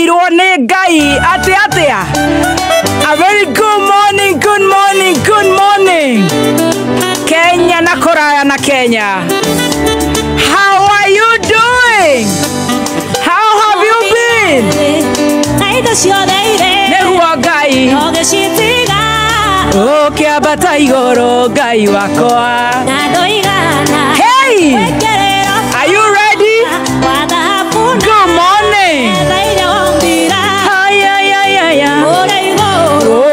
Wendeirwo nĩ Ngai atĩ atĩa. A very good morning, good morning, good morning. Kenya na kũraya na Kenya. How are you doing? How have you been? Nĩguo Ngai ũkĩambata igũrũ Ngai wakwa. Hey! Are you ready? Good morning. Ay, ay, ay, ay, ay. Oh.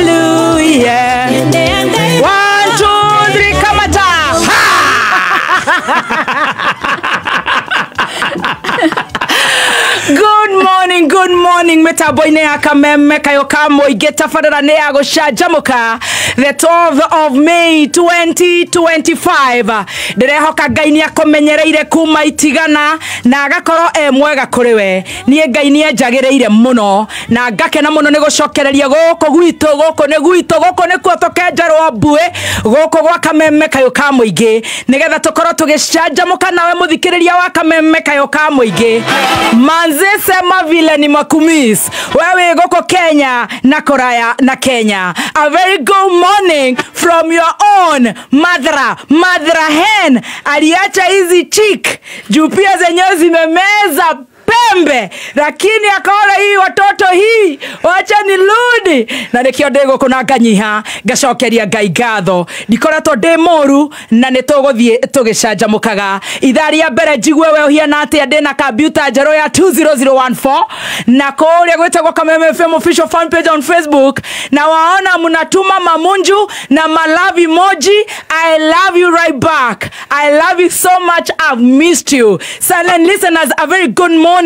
Hallelujah. 1, 2, 3, kamata. Ha! Good morning, good morning. Mitambo-inĩ ya Kameme kayo ka mũingĩ tabarĩra nĩ ya gũcanjamũka the 12th of May 2025. Ndĩrehoka Ngai nĩ akũmenyereire kuma itigana na agakorwo e mwega kũrĩ we. Niĩ Ngai nĩ anjagĩrĩire mũno na ngakena mũno nĩ gũcokereria gũkũ gwitũ, gũkũ nĩ gwitũ, gũkũ nĩkuo tũkenjerwo mbuĩ, gũkũ gwa Kameme kayo ka mũingĩ, nĩgetha tũkorwo tũgĩcanjamũka nawe mũthikĩrĩria wa Kameme kayo ka mũingĩ. Manze sema vile ni makumis wewe goko Kenya na koraya na Kenya. A very good morning from your own mother, mother hen. Aliacha hizi chick juu pia zenyewe zimemeza pembe, lakini akaona hii watoto hii wacha nirudi na nikio ndĩ gũkũ na nganyiha ngacokeria Ngai ngatho. Ndikoretwo ndĩ mũru na nĩ tũgũthiĩ tũgĩcanjamũkaga. Ithaa rĩa mbere njigue we ũhiana atĩa. Ndĩna kambiuta njerũ ya 20014 na kũrĩa gwĩtagwo Kameme FM official fan page on Facebook, na waona mnatuma mamunju na malove emoji. I love you right back. I love you so much. I've missed you. Silent listeners, a very good morning.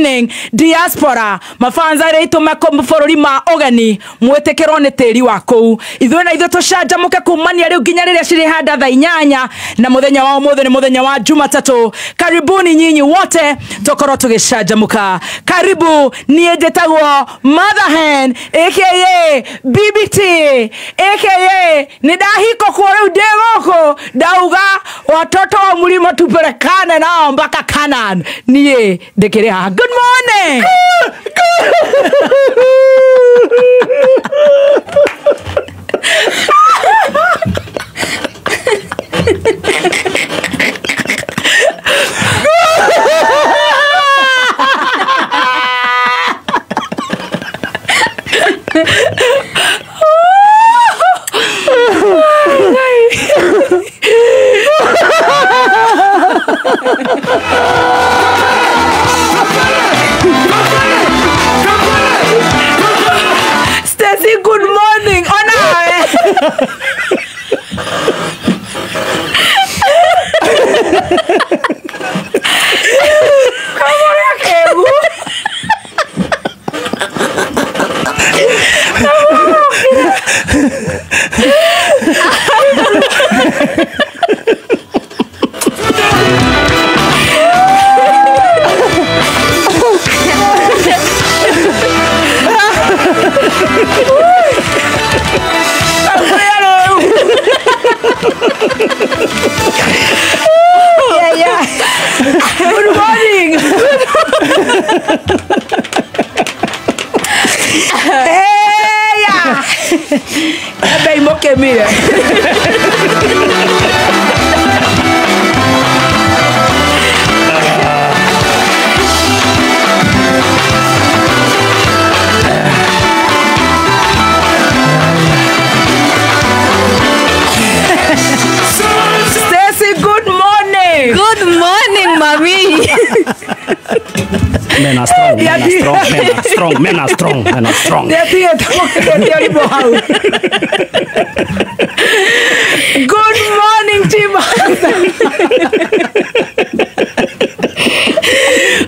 Diaspora mafanza arĩa aitũ mabũrũri ma ũgeni mwĩtĩkĩrwo nĩ tĩri wa kũu. Ithuĩ na ithuĩ tũcanjamũke kumania rĩu nginya rĩrĩa cirĩhanda thaa 8 na mũthenya wa ũmũthĩ nĩ mũthenya wa Jumatatũ. Karibuni nyinyi wote tũkorwo tũgĩcanjamũka. Karibu. Niĩ njĩtagwo Mother Hen aka BBT aka nĩ ndahiko kuo rĩu ndĩ gũkũ ndauga watoto wa mlima tupelekane nao mpaka Canaan. Niĩ ndĩkĩrĩ haha. Good morning. Stacy, good morning. Ona. Yeah. Good morning. Hey, yeah. Mire. Stacy, good morning. Good morning, mommy. Men are strong, men are strong, men are strong, men are strong, men are strong. Good morning, team.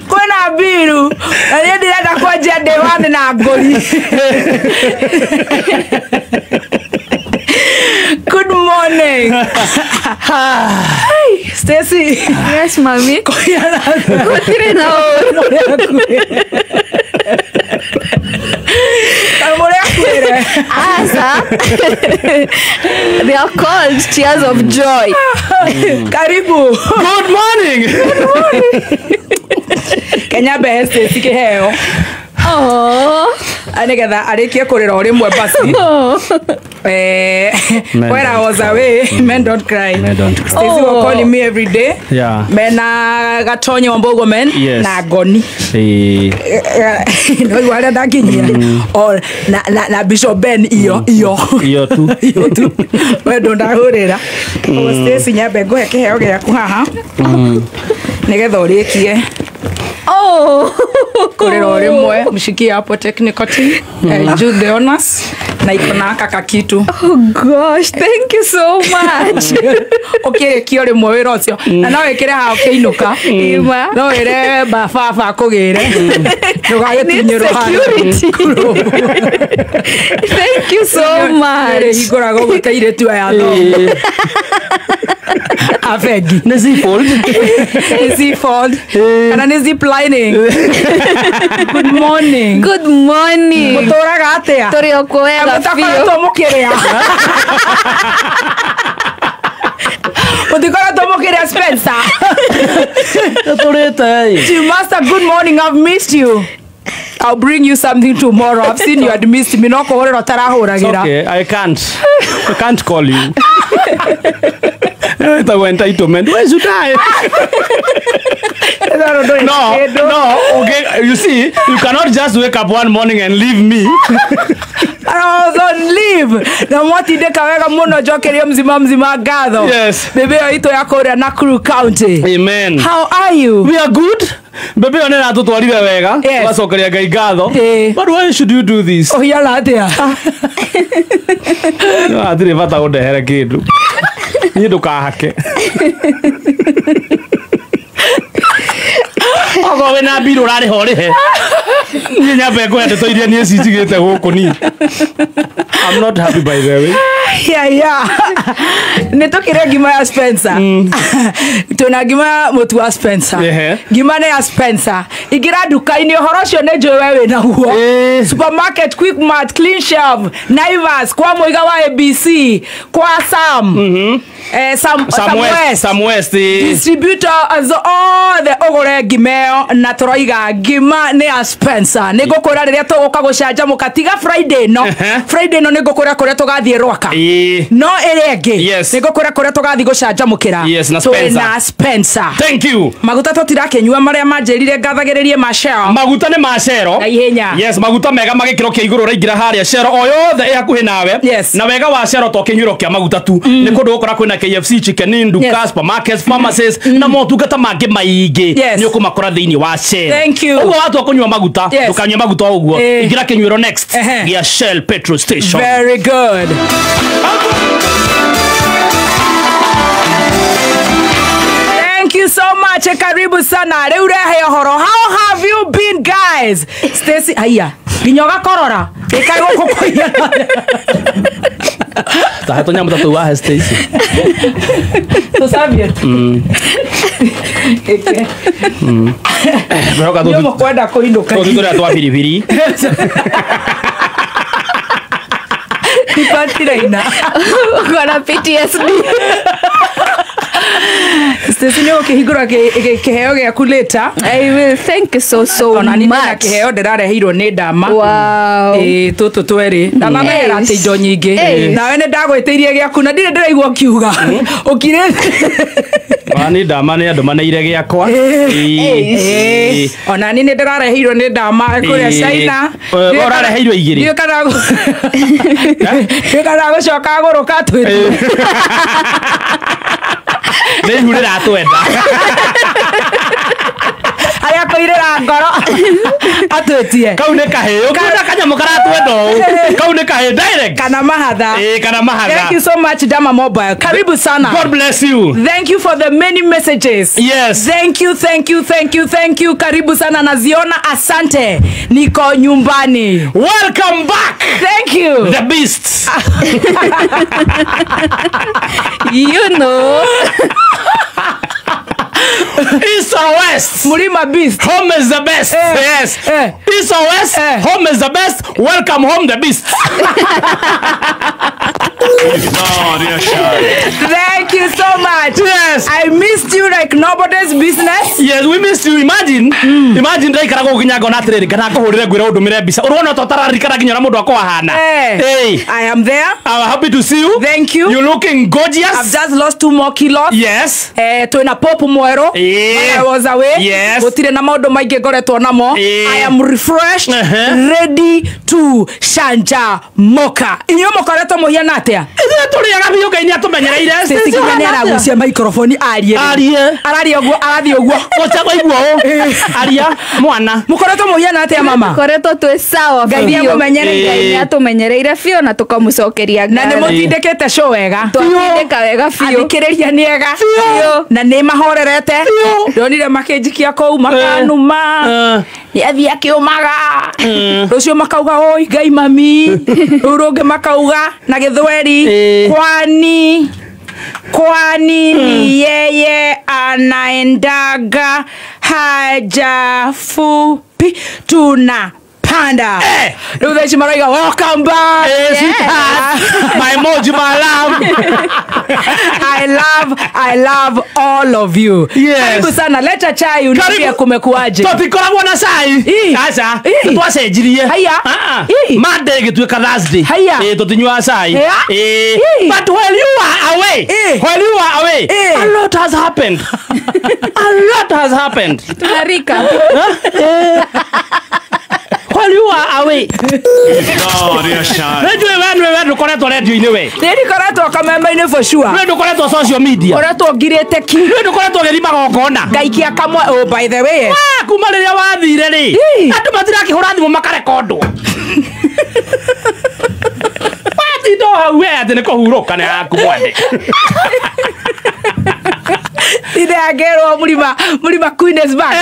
Kwena biru. Na niĩ ndĩrenda kwanjia Kwambĩrĩria day one na ngũri. Good morning. Hey, Stacy. Yes, mami. Gũtirĩ na ũru. Asa. They are called tears of joy. Karibu. Good morning. Good morning. Kenya be Stacy kĩheo. Oh. Nĩgetha arĩkie kũrĩra o rĩmwe basi. When I was away, men don't cry. Men don't cry. Stacy were calling me every day. Yeah. Mena Gatonye wa Mbogo men. Yes. Na Goni. No igua harĩa ndakinyia. O na Bishop Ben iyo iyo. Iyo tu. Iyo tu. We ndũndahũrĩra. Ũguo Stacy nyambe ngũhe kĩheo gĩaku haha. Nĩgetha ũrĩkie. Oh. Kũrĩra o rĩmwe mshikie hapo technical team. Do the honors. Na iko na kaka kitu. Oh gosh, thank you so much. Ũkĩrĩkia rĩmwe wĩra ũcio. Na no wĩkĩre haha ũkĩinũka. Ima. No wĩre baba akũgĩre. Ndũgagĩtunyĩrwo handũ. Thank you so much. Hingũraga ũguo ta airĩtu aya athomu. A bengi. Nĩ Z-fold. Nĩ Z-fold. Kana nĩ zip lining. Good morning. Good morning. Mũtũraga atĩa? Tũrĩ o kuo wega biũ. Mũtakoretwo mũkĩrĩa. Mũtikoretwo mũkĩrĩa Spencer. Tũrĩte. Chief Master, good morning. I've missed you. I'll bring you something tomorrow. I've seen you had missed me. No kũhũrĩra ũtarahũragĩra. Okay, I can't. I can't call you. Ĩtagwo entitlement. Where should I? No, okay. You see, you cannot just wake up one morning and leave me. I was on leave. Na mwatindĩka wega mũno njokerio mzima mzima ngatho. Yes. Bebe ĩyo itũ ya kũrĩa Nakuru County. Amen. How are you? We are good. Bebe ĩyo nĩ ĩratũtwarire wega. Yes. Tũgacokeria Ngai ngatho. But why should you do this? Ũhiana atĩa? No, hatirĩ bata ũndehere kĩndũ. Niĩ ndũkahake. Okorwo wĩna mbirũ ũrarĩha ũrĩhe. Niĩ nyambe ngũhe ndeto iria niĩ cinjigĩte gũkũ niĩ. I'm not happy by the way. Yeah. Nĩ tũkĩrĩa ngima ya Spencer. Twĩna ngima mũtu wa Spencer. Ngima nĩ ya Spencer. Ingĩra nduka-inĩ ũhoro ũcio nĩ njũĩ we wĩnaguo. Supermarket, Quickmart, Clean Shelf, Naivas, kwa Mũiga wa ABC, kwa Sam. Sam West. Sam West. Distributor othe ũgũre ngima ĩyo na tũroiga ngima nĩ ya Spencer. Nĩ ngũkwĩra rĩrĩa tũgũka gũcanjamũka tiga Friday no. Friday no nĩ ngũkwĩra kũrĩa tũgathiĩ Rwaka. No ĩrĩa ĩngĩ nĩ ngũkwĩra kũrĩa tũgathiĩ gũcanjamũkĩra. Yes, na Spencer. Twĩna Spencer. Thank you. Maguta tũtirakĩnyua marĩa manjĩrire ngathagĩrĩrie ma Shell. Maguta nĩ ma Shell. Na ihenya. Yes, maguta mega magĩkĩro kĩa igũrũ ũraingĩra harĩa Shell o yothe ĩ hakuhĩ nawe. Yes. Na wega wa Shell to kĩnyuĩro kĩa maguta tu. Nĩ kũndũ gũkora kwĩna KFC, Chicken Inn, nduka, supermarkets, pharmacies na motungata mangĩ maingĩ. Yes. Nĩ ũkũmakora thĩinĩ wa Shell. Thank you. Ũguo watua kũnyua maguta, Yes. ndũkanyue maguta o ũguo. Ingĩra kĩnyuĩro next gĩa Shell petrol station. Very good. Thank you so much. Karibu sana. Rĩu rehe ũhoro. How have you been guys? Stacy, haiya. Nginya ũgakorora. Ĩka gũkũ kũiyana. Ta tũnyamũ ta tũu wahe Stacy. Tũcambie. Ĩke. Ngwĩhoka Nĩ mũkwenda kũinũka. tũthu tũrĩa twa biribiri. Ipatiraina. Uko na PTSD. Stacy nĩ ũkĩhingũra kĩheo gĩaku later. I will. Thank you so Ona niĩ ndĩna much. kĩheo ndĩrareheirwo nĩ ndama. Wow. Tũtũ twerĩ. Ndamamera atĩ indo nyingĩ. Nawe nĩ ndagwĩtĩirie gĩaku na ndirĩ ndĩraigua ũkiuga. Ũkirĩte. Ona niĩ ndama nĩ andũ maneire gĩakwa. Ona niĩ nĩ ndĩrareheirwo nĩ ndama kũrĩa China. Ũrareheirwo igĩrĩ. Ndiũĩ kana gũcoka agũrũka twĩ. Nĩ ihu rĩratwenda. Arĩa kũirĩra ngoro atwĩtie. Kau nĩ kahĩĩ. Ũkĩona kanyamũ karatwenda ũũ. Kau nĩ kahĩĩ direct. Kana mahatha. Kana mahatha. Thank you so much Dama Mobile. Karibu sana. God bless you. Thank you for the many messages. Yes. Thank you, thank you, thank you, thank you. Karibu sana naziona, asante. Niko nyumbani. Welcome back. Thank you. The beast. You know. East or west? Murima beast. Home is the best. Yes. East or west? Home is the best. Welcome home the beast. Thank you so much. Yes. I missed you like nobody's business. Yes, we missed you. Imagine. Imagine ndaikara gukinya ngona atiriri kana nguhurire ngwira undumire mbica. Urona to tararikana nginya mundu akwa hana. Hey. I am there. I'm happy to see you. Thank you. You looking gorgeous. I've just lost 2 more kilos. Yes. Twina pop mwero. I was away. Yes. Gutire na maundu maingi ngoretwo namo. I am refreshed, ready to shanja moka. Inyuĩ mũkoretwo mũhiana atĩa? Ithuĩ tũrĩaga biũ Ngai nĩatũmenyereire. Stacy kinya nĩaragucia microphone arie. Arie. Araria ũguo, arathiĩ ũguo. Gũcha waigua ũũ. Aria mwana. Mũkoretwo mũhiana atĩa mama? Mũkoretwo twĩ sawa. Ngai nĩamũmenyereire. Ngai nĩatũmenyereire biũ na tũkamũcokeria ngatho. Na nĩmũtindĩkĩte show wega. Twatindĩka wega biũ. Athikĩrĩria nĩ ega. Biũ. Na nĩ mahorerete. Ndonire makĩnjikia kũu makanuma. Nĩathiĩ akĩũmaga. Rũciũ makauga oi Ngai mami. Rũu rũngĩ makauga na Gĩthweri kwani kwani ni yeye anaendaga haja fupi tuna panda. Rĩu thaa ici marauga welcome back. Sweetheart. My emoji, my love. I love all of you. Yes. Karibu sana. Leta chai uniambie kumekuaje. Tutikoragwo na cai. Aca. Twacenjirie. Haya. Monday gĩtuĩka Thursday. Haya. Tũtinyuaga cai. But while you are away, while you are away, a lot has happened. A lot has happened. Tunarika. While you are away. We ndukoretwo radio-inĩ we. Nĩ ndikoretwo kameme-inĩ for sure. We ndukoretwo social media. Koretwo ngirĩte ki. We ndukoretwo ũgĩthiĩ magongona. Ngaikia kamwe. Oh, by the way. Kuma rĩrĩa wathire rĩ, andũ matirakĩhũra thimũ makarekondwo. Watinda o hau we atĩ nĩ kũhurũka nĩ haku mwene. Ndĩrangerwo Murima Queen is back.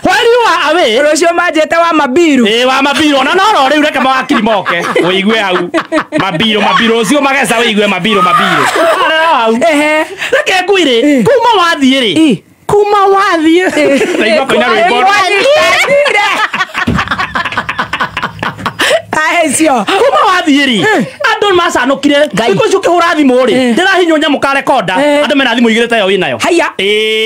While you are away. Rũciũ manjĩte wa mabiru. Wa mabiru. Ona no rĩu reke mawakiri moke. Wĩigue hau. Mabiru rũciũ mageca wĩigue mabiru. Hau. Reke ngwĩre, kuma wathiĩ rĩ. Kuma wathiĩ. Ndaigua kũina rwĩmbo. Acio. Kuma wathiĩ rĩ. Andũ macanũkire. Thikũ ici ũkĩhũra thimũ rĩ, ndĩrahinywo nyamũ ka rekonda. Andũ mena thimũ igĩrĩ ta ĩyo wĩnayo. Haya.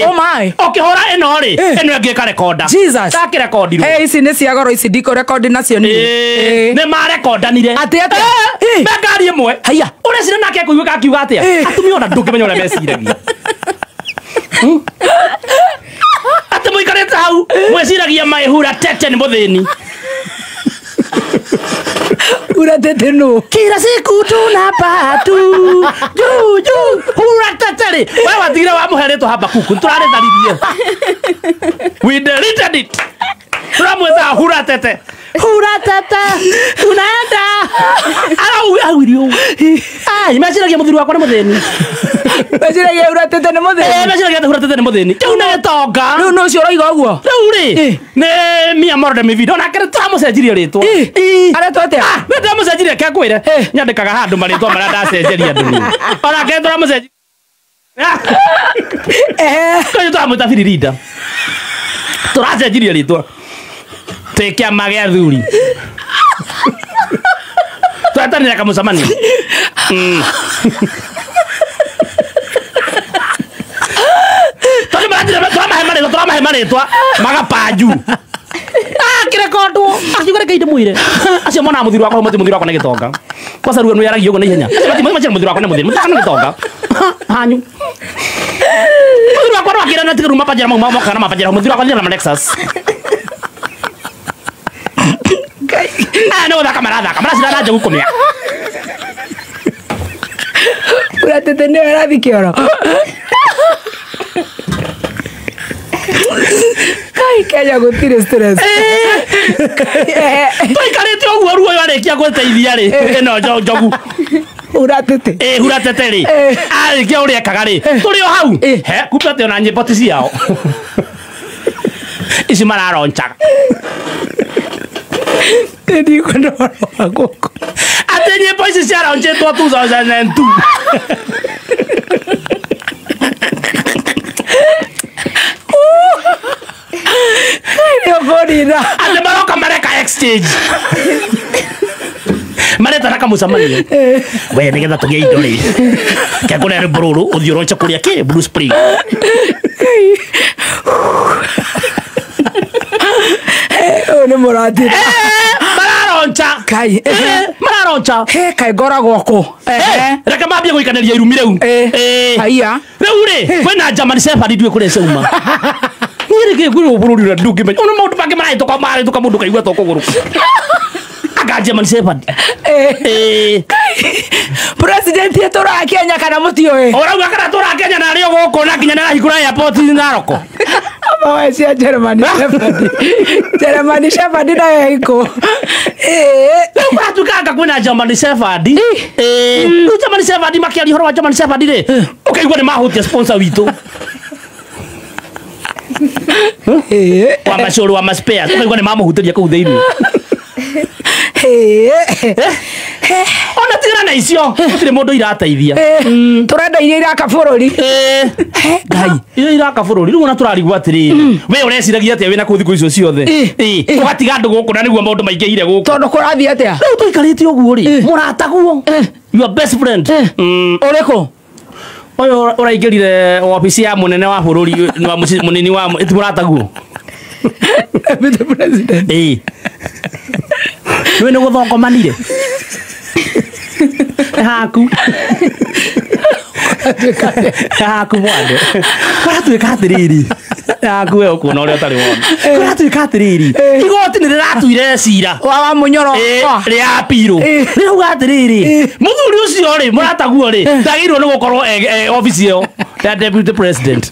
Oh my. Ũkĩhũra ĩno rĩ, ĩno ĩngĩ ĩkarekonda. Jesus. Ndakĩrekondirwo. Ici nĩ cia goro ici ndikũrekondi nacio niĩ. Nĩ marekondanire. Atĩ atĩa? Me ngari ĩmwe. Haya. Ũrecira nake ekũiguĩka akiuga atĩa? Atumia ona ndũngĩmenya ũrĩa meciragia. Atĩ mũikarĩte hau, mwĩciragia maĩhura tete nĩ mũthĩni. Hura tete no. Kila siku tunapatu. Juu juu hura tete rĩ. We watigire wamũhe rĩtwa Habakuku. Tũrarĩtharirie. We deleted it. Turamwĩta hura tete. Hura tete. Tunaenda. Arauire ũũ. Ai, meciragia mũthuri wakwa nĩ mũthĩni. Meciragia hura tete nĩ mũthĩni. Meciragia hura tete nĩ mũthĩni. Kĩu nĩ gĩtonga. Rĩu nũ ũcio ũroiga ũguo? Rĩu rĩ, nĩ Mia Morode Mivido. Onake nĩ tũramũcenjirie rĩtwa. Aretwo atĩa? Nĩ ndĩramũcenjirie, reke ngwĩre. Nyandĩkaga handũ marĩtwa marĩa ndacenjeria andũ niĩ. Onake nĩ tũramũcenjirie. Kũu tũramwĩta Biririnda. Tũracenjirie rĩtwa. Twĩ kĩama gĩa athuri. Twetanire kamũcemanio. Tondũ maratire tũramahe marĩtwa magapanju. Akĩrekondwo akiuga reke ndĩmwĩre. Acio monaga mũthuri wakwa mũthuri wakwa nĩ gĩtonga. Kwanza ruo nĩyaragia ũguo na ihenya. Acio matirĩ mũthuri wakwa nĩ mũthĩni, mũthuri wakwa nĩ gĩtonga. Hanyu. Mũthuri wakwa no akĩra na tiga rĩu mapanjera mau mokaga na mapanjera mũthuri wakwa thiaga na Lexus. Nĩ gũthaka marathaka, maracindana na njogu kũmĩa. Hura tete nĩyo ĩrathiĩ kĩoro. Kai Kenya gũtirĩ stress. Tũikarĩte ũguo ruo arĩkia gwĩteithia rĩ ĩno njogu Huratete. Huratete rĩ arĩkia ũrĩa ekaga rĩ tũrĩ o hau he kumbe atĩ ona nyĩmbo ti ciao ici mararonchaga Ndikwenda ũhoro wa gũkũ. Atĩ nyĩmbo ici ciaronchĩtwo 2002. Nĩ ũkũnina. Atĩ maroka mareka exchange maretana kamũcemanio we nĩgetha tũgĩe indo rĩ kekũrĩa rwĩmbo rũrũ ũthiĩ ũronche kũrĩa kĩ Blue Spring. Ũyũ nĩ mũratira. Mararoncha. Kai. Mararoncha. He kai ngoragwo kũ? Reke mambie gũikanĩria irumi rĩu. Haiya. Rĩu rĩ kwĩna German Shepherd ndiũĩ kũrĩa ciauma. Niĩ rĩ kwĩ bũrũri ũrĩa ndũngĩmenya ona maũndũ mangĩ marahĩtũka marahĩtũka mũndũ kaigua to kũgũrũka. Anga German Shepherd. President etũraga Kenya kana mũtiũĩ? Ũrauga kana tũraga Kenya na arĩ o gũkũ na nginya nĩarahingũra airport Naroko. Mawe cia German Shepherd. German Shepherd nayo ĩkũ. Rĩu kũratuĩka anga kwĩna German Shepherd. Rĩu German Shepherd makĩaria ũhoro wa German Shepherd rĩ ũkaigua nĩ mahutia sponsor witũ. Wa macũrũ wa maspares ũkaigua nĩ mamũhutĩria kũu thĩinĩ. Ona tigana na icio gũtirĩ mũndũ irateithia. Tũrenda iria iraka bũrũri. Ngai iria iraka bũrũri rĩu ona tũrarigwo atĩrĩrĩ we ũreciragia atĩa wĩna kũu thikũ icio ciothe ũgatiga andũ gũkũ na nĩguo maũndũ maingĩhire gũkũ tondũ kũrathiĩ atĩa rĩu tũikarĩte ũguo rĩ mũrataguo your best friend ũrĩkũ ũyũ ũraingĩrire wabici ya mũnene wa bũrũri mũnini wa ti mũrataguo Deputy President. Nĩwe nĩ gũthongomanire haku haku mwande kũratuĩka atĩrĩrĩ haku we ũkuona ũrĩa ũtarĩ wona kũratuĩka atĩrĩrĩ igoti nĩ rĩratuire cira wa Munyoro rĩa apirũ rĩrauga atĩrĩrĩ mũthuri ũcio rĩ mũrataguo rĩ ndagĩrĩirwo nĩ gũkorwo obici ĩyo ya Deputy President.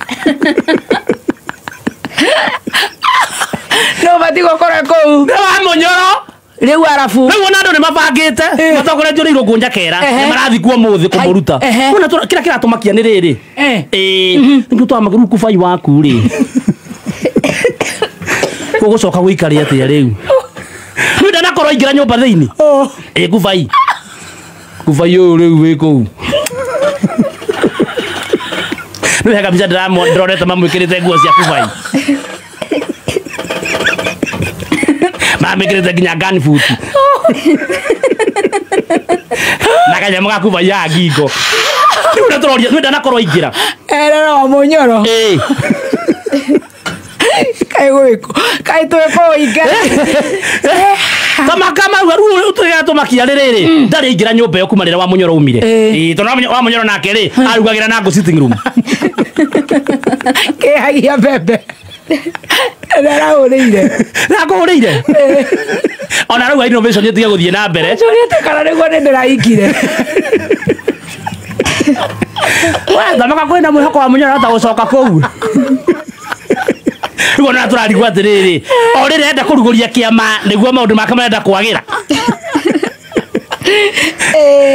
No batiĩ gũkorwo kũu nĩ wa Munyoro rĩu arabu rĩu ona andũ nĩ mabangĩte matongoretio nĩ Irũngũ Njakera nĩ marathiĩ kuo mũthĩ kũmũruta ona kĩrĩa kĩratũmakia nĩ rĩrĩ nĩkĩo twamakia rĩu kubai waku rĩ ũgũcoka gũikaria atĩa rĩu rĩu ndanakorwo aingĩra nyũmba thĩinĩ kubai kubai ũyũ rĩu wĩ kũu nĩ wega mbica ndĩronete mamwĩkĩrĩte nguo cia kubai mamĩkĩrĩte nginya gunboot na kanyamũ ga kubai ya ngingo rĩu nĩ tũroria nĩ ndanakorwo aingĩra erera wa Munyoro kaĩ gwĩkũ kaĩ twĩkũ inga tamaka mau rĩu tũgatũmakia rĩrĩ ndarĩ aingĩra nyũmba ĩyo kuma rĩrĩa wa Munyoro umire tondũ wa Munyoro nake rĩ arugagĩra na ngũ sitting room kĩhagia mbembe Ndarahũrĩire nakũhũrĩire ona rĩu innovation ĩtige gũthiĩ na mbere njũrĩte kana nĩguo nĩ ndĩraikire we thamaka kwĩna mwĩhoko wa Munyoro ata gũcoka kũu rĩu ona tũrarigwo atĩrĩrĩ o rĩrĩa enda kũrugũria kĩama nĩguo maũndũ make marenda kwagĩra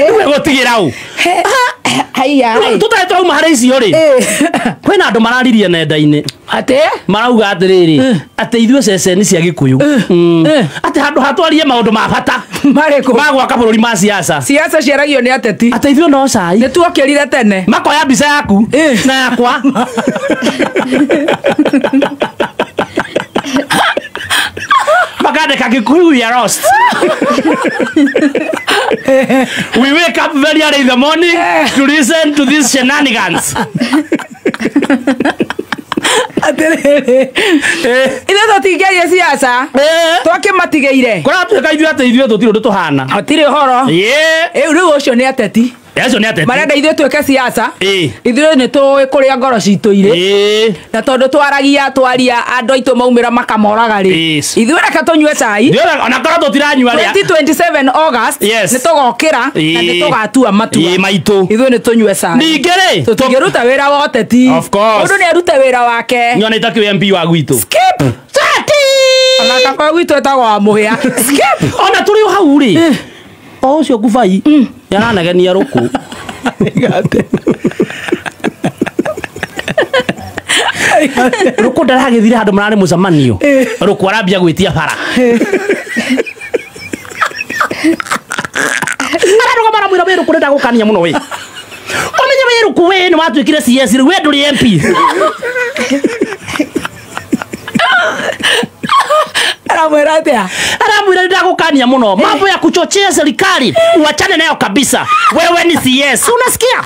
rĩu egũtigĩra ũ haiya tũtarĩ twauma harĩ icio rĩ kwĩna andũ mararirie nenda-inĩ atĩ marauga atĩrĩrĩ atĩ ithuĩ ceceni cia Gĩkũyũ atĩ handũ hatwarie maũndũ ma bata marĩkũ ma gwaka bũrũri ma siasa siasa ciaragio nĩ ateti atĩ ithuĩ no cai nĩ tuokĩrire tene makoya mbica yaku na yakwa makandĩka Gĩkũyũ we are lost. We wake up very early in the morning to listen to these shenanigans. Atĩrĩrĩ ithuĩ tũtingĩaria siasa twakĩmatigĩire kũratuĩka ithuĩ atĩ ithuĩ tũtirĩ ũndũ tũhana hatirĩ ũhoro rĩu ũcio nĩ ateti Acio nĩ ateti. Marenda ithuĩ twĩke siasa. Ĩĩ. Ithuĩ nĩ tũĩ kũrĩa ngoro citũ irĩ. Ĩĩ. Na tondũ twaragia twaria andũ aitũ maumĩra makamoraga rĩ. Yes. Ithuĩ reke tũnyue cai. Ndiona ona korwo tũtiranyua rĩa. 2027 August Yes. nĩ tũgokĩra na nĩ Ĩĩ. tũgatua matua. Ĩĩ, maitũ. Ithuĩ nĩ tũnyue cai. Ningĩ rĩ, Tũtingĩruta wĩra wa ũteti. Of course. Mũndũ nĩ arute wĩra wake. Nyona itakiwe MP wa gwitũ. Skip. Ona kaba gwitũ etagwo wa mũhĩa. Skip. Ona tũrĩ o hau rĩ. O ũcio kubai yaranegenia rũkũ. Rũkũ ndaragĩthire handũ mararĩ mũcemanio. Rũkũ arambia gwĩtia bara. Ararũgama aramwĩra we rũkũ ndagũkania mũno we. Ũmenye we rũkũ we nĩ watuĩkire CS rĩu we ndũrĩ MP. Aramwĩra atĩa? Aramwĩra ndagũkania mũno. Mambo ya kuchochea serikali uachane nayo kabisa. Wewe ni CS. Unasikia?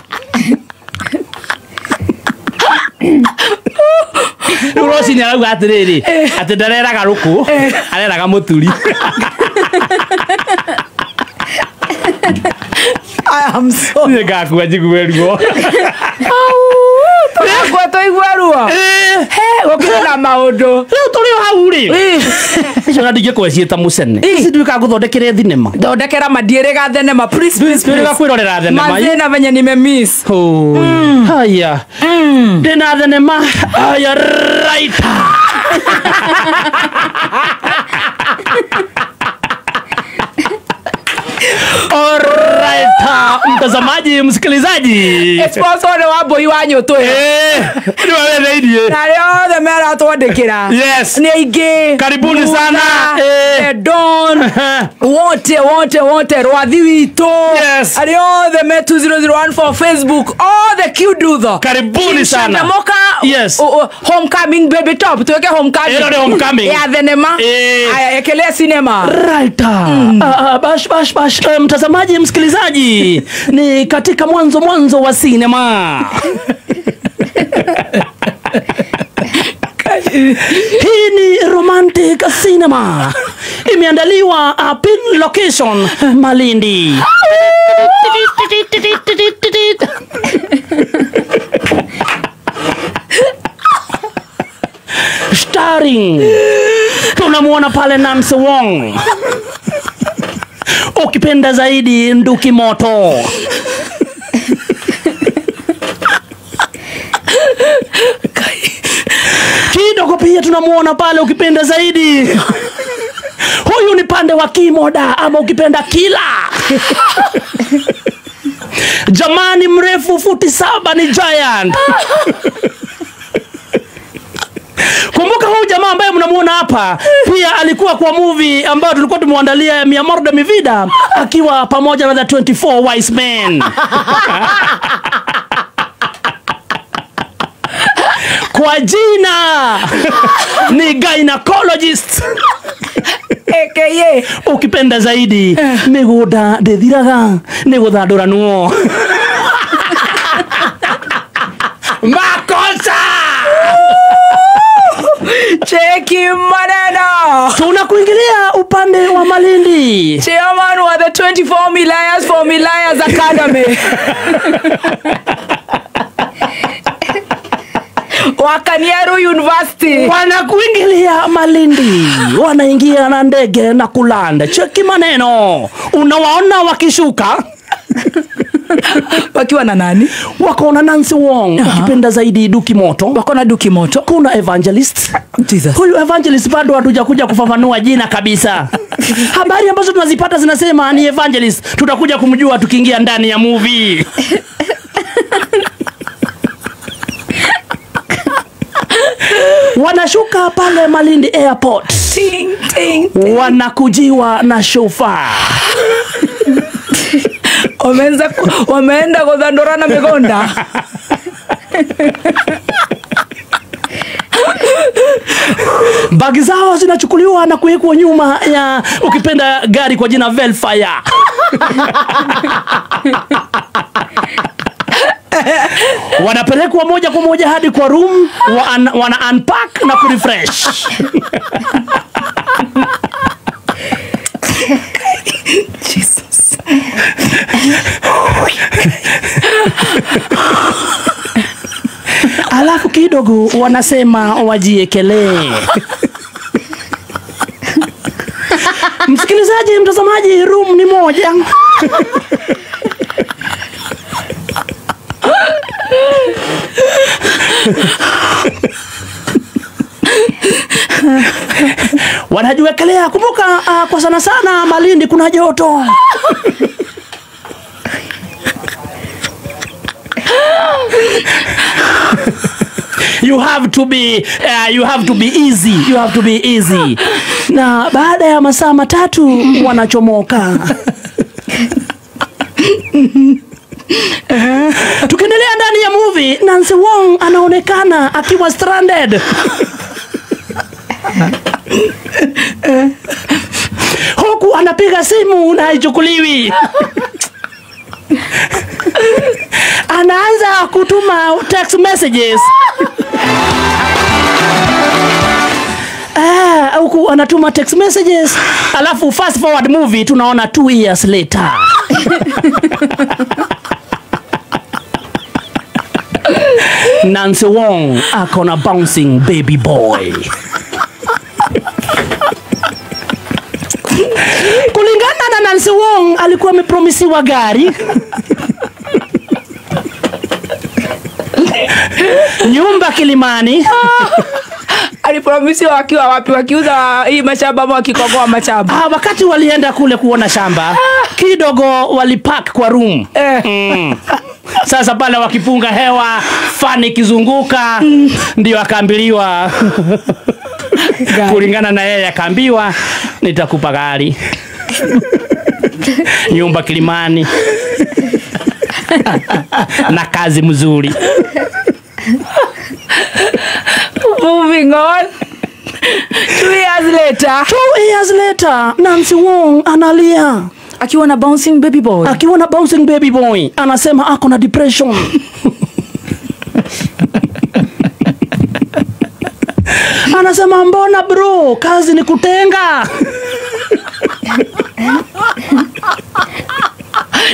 Rĩu rũcinĩ arauga atĩrĩrĩ, atĩ ndareraga rũkũ, areraga mũturi. I am so Niĩ ngakua njigue ruo. Tũgakua tũigue ruo. He, gũkĩrĩ na maũndũ. Rĩu tũrĩ o hau rĩ. Icio na ndingĩkorwo ciĩta mũcene. Ici nduĩkaga ngũthondekere thinema. Thondekera mandiĩrĩga thenema. Please, please, Twĩrĩga please. kwĩrorera thenema. Manze venye nimemiss. Haya. Ndĩna thenema. Haya, right. Alright, mtazamaji, msikilizaji. Sponsor nĩ wa Mbũi wa Nyũtũ. Nĩ wewe Na arĩa othe meratwandĩkĩra. Yes. Nĩ aingĩ. Karibuni sana. The Don. Wote wote wote rwathi witũ. Yes. Arĩa othe me 2001 Facebook. All the Q-Dutho. Karibuni sana. Moka. Yes. Homecoming baby top. Tuweke homecoming. Ĩno nĩ homecoming. Ya thenema. Aya, ekelea cinema. Right. Bash bash bash. Mtazamaji, msikilizaji, ni katika mwanzo wa sinema. Hii ni romantic cinema. Imeandaliwa pin location Malindi. Starring tunamuona pale Nancy Wong. Ukipenda zaidi Nduki Moto. Kidogo pia tunamuona pale ukipenda zaidi. Huyu ni pande wa Kimoda ama ukipenda Kila. Jamani mrefu futi 7 ni giant. Kumbuka huyu jamaa ambaye mnamuona hapa pia alikuwa kwa movie ambayo tulikuwa tumwandalia ya Mi Amor de Mi Vida akiwa pamoja na the 24 Wise Men. Kwa jina ni gynecologist. AKA ukipenda zaidi migunda ndithiraga ni guthanduranwo. Makosa. Cheki maneno. Tunakuingilia upande wa Malindi. Chairman wa the 24 Milayas for Milayas Academy. Wa Kaniaru University. Wanakuingilia Malindi. Wanaingia na ndege na kulanda. Cheki maneno. Unawaona wakishuka. Wakiwa na nani? Wako na Nancy Wong. Ukipenda zaidi Duki Moto. Wako na Duki Moto. Kuna Evangelist. Jesus. Huyu Evangelist bado hatujakuja kufafanua jina kabisa. Habari ambazo tunazipata zinasema ni Evangelist. Tutakuja kumjua tukiingia ndani ya movie. Wanashuka pale Malindi Airport. Ting, ting, ting. Wanakujiwa na shofa. Wameenda kuthandurana migonda. Bagi zao zinachukuliwa na kuwekwa nyuma ya ukipenda gari kwa jina Velfire. Wanapelekwa moja kwa moja hadi kwa room, wana unpack na kurefresh. Jesus. Kidogo wanasema wajiekelee. Msikilizaji, mtazamaji, room ni moja. Wanajiwekelea. Kumbuka kwa sana sana Malindi kuna joto. You have to be easy. You have to be easy. Na baada ya masaa 3 wanachomoka. Tukiendelea ndani ya movie, Nancy Wong anaonekana akiwa stranded. Huku anapiga simu na haichukuliwi. Anaanza kutuma text messages. Huku anatuma text messages, alafu fast forward movie tunaona 2 years later. Nancy Wong ako na bouncing baby boy. Kulingana na Nancy Wong, alikuwa amepromisiwa gari, nyumba Kilimani. Alipromisiwa wakiwa wapi? Wakiuza hii mashamba ama wakikoboa mashamba? Wakati walienda kule kuona shamba, kidogo walipark kwa room. Sasa pale wakipunga hewa, fani kizunguka, ndio akaambiliwa. Kulingana na yeye akaambiwa, nitakupa gari, nyumba Kilimani, na kazi mzuri. Moving on. 2 years later. 2 years later, Nancy Wong analia. Akiwa na bouncing baby boy. Akiwa na bouncing baby boy. Anasema ako na depression. Anasema mbona bro, kazi ni kutenga.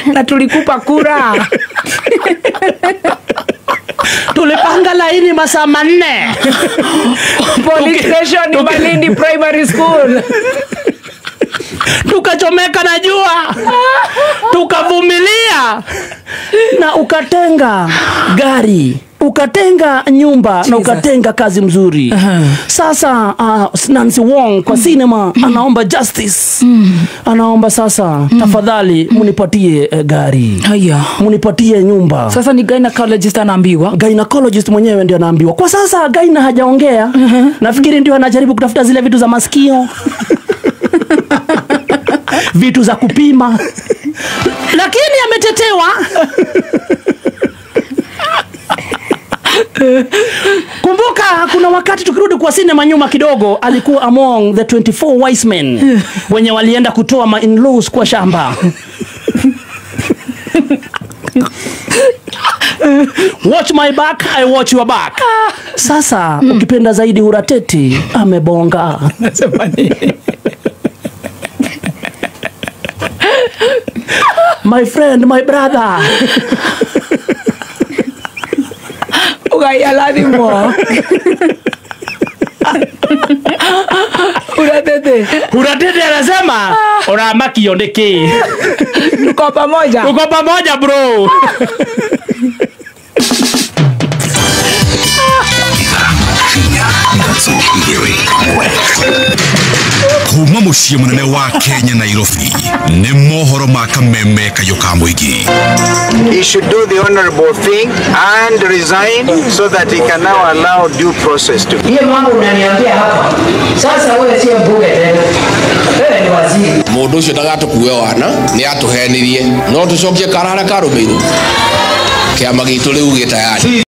Na tulikupa kura. Tulipanga laini masaa 4. Police station ni Malindi Primary School. Tukachomeka na jua. Tukavumilia. Na ukatenga gari, ukatenga nyumba, Jesus. Na ukatenga kazi mzuri. Sasa Nancy Wong kwa cinema anaomba justice. Anaomba sasa, tafadhali munipatie gari. Haya. Munipatie nyumba. Sasa ni gynecologist anaambiwa. Gynecologist mwenyewe ndio anaambiwa. Kwa sasa gyna hajaongea. Nafikiri ndio anajaribu kutafuta zile vitu za masikio. Vitu za kupima. Lakini ametetewa. Kumbuka kuna wakati tukirudi kwa sinema nyuma kidogo, alikuwa among the 24 wise men wenye walienda kutoa ma in-laws kwa shamba. Watch my back, I watch your back. Sasa ukipenda zaidi Hurateti amebonga. Nasema nini? My friend, my brother. Ugaialadimo. Huratete. Huratete anasema uramakio niki. Tuko pamoja. Tuko pamoja bro. Kuma muciĩ mũnene wa Kenya Nairobi nĩ mohoro ma kameme kayũ ka mũingĩ. He should do the honorable thing and resign so that he can now allow due process to. Hiyo mambo unaniambia hapa. Sasa wewe sio mbunge tena. Wewe ni waziri. Mũndũ ũcio ndagatũkue wana nĩ atũhenirie no tũcokie karara karũmĩirwo. Kĩama gitũ rĩu gĩ tayari.